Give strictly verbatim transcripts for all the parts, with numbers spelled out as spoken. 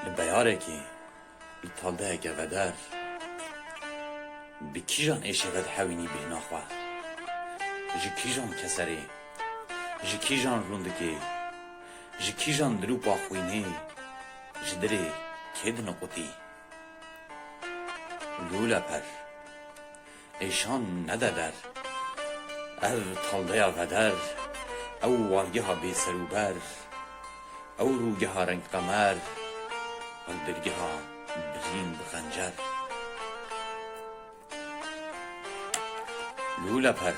Li beyarekê, li taldeyeke veder, bi kîjan êşê vedihewînî bêhna xwe? Ji kîjan keserê, ji kîjan rûndikê, ji kîjan dilûpa xwînê, ji dilê kê diniqutî? Lûleper, êşan nede der. Ev taldeya veder, ew wargeha bêserûber, ew rûgeha rengqemer, ew dilgeha birîn bi xencer. Lûleper,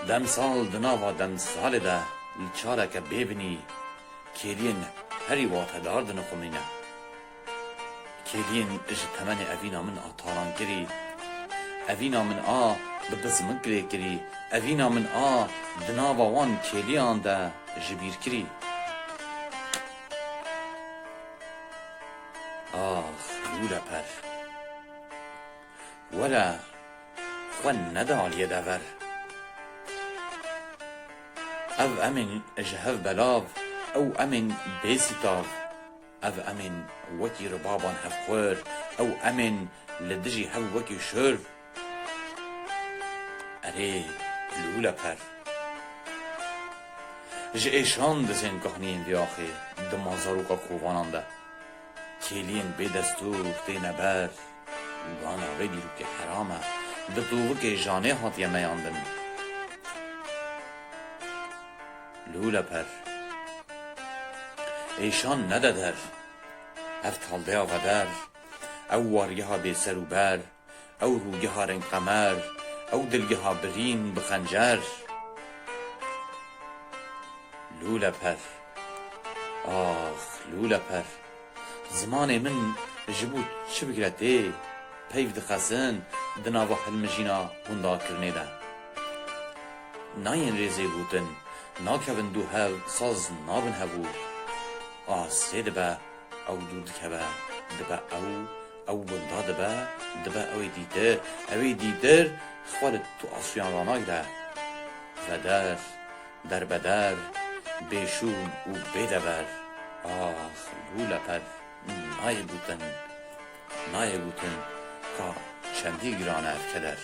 demsal di nava demsalê de li çareke bêbinî kêliyên herî watedar dinixumîne. Kêliyên ji temenê evîna min a talankirî, evîna min a bi bizmik lêkirî, evîna min a di nava wan kêliyan de ji bîr kirî. Ax, Lûleper. Were, xwe nede aliyê dever. Ev em ên ji hev belav, ew em ên bêsîtav. Ev em ên wekî ribaban hevxwir, ew em ên li dijî hev wekî şurv. Erê, Lûleper. Ji êşan dizên kahniyên vê axê dima zaroka kovanan de. Kêliyên bêdestûr têne ber. Gana vê dîrokê heram e. Bi tovikê janê hatiye meyandin. Lûleper. Êşan nede der. Ev taldeya veder. Ew wargeha bêserûber. Ew rûgeha rengqemer, ew dilgeha birîn bi xencer. Lûleper. Ax, Lûleper. Zimanê min ji bo çi bigire tê, peyv dixesin di nava hilmijîna windakirinê de. Nayên rêzê gotin, nakevin dû hev, saz nabin hevû. Asê dibe, ew dûr dikeve, dibe ew, ew winda dibe, dibe ew ê dîtir, ew ê dîtir, xwe li tu asûyan ranagire. Veder, derbeder, bêşûn û bêdever. Ax, Lûleper, nayê gotin, nayê gotin, ka çendî giran e ev keder.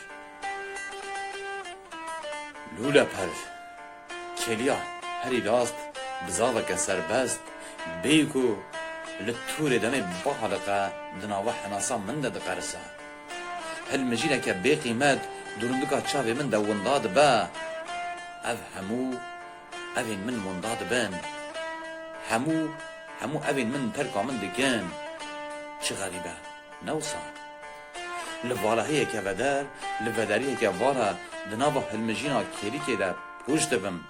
Lûleper, kêliya herî rast, bizaveke serbest, bêyî ku li tûrê demê bihaliqe, di nava henasa min de diqerise. Hilmijîneke bêqîmet di rûndika çavê min de winda dibe. Ev hemû evên min winda dibin. Hemû, hemû evên min terka min dikin. Çi xerîb e. Ne wisa. Li valahiyeke veder, li vederiyeke vara, di nava hilmijîna kêlîkê de pûç dibim.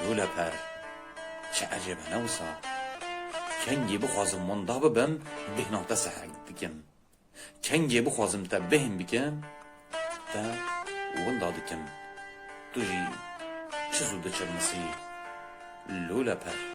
Lûleper, çi ecêb e ne wisa. Kengî bixwazim winda bibim, bêhna te sehek dikim. Kengê bixwazim te bêhn bikim, te winda dikim. Tu jî çi zû diçilmisî, Lûleper.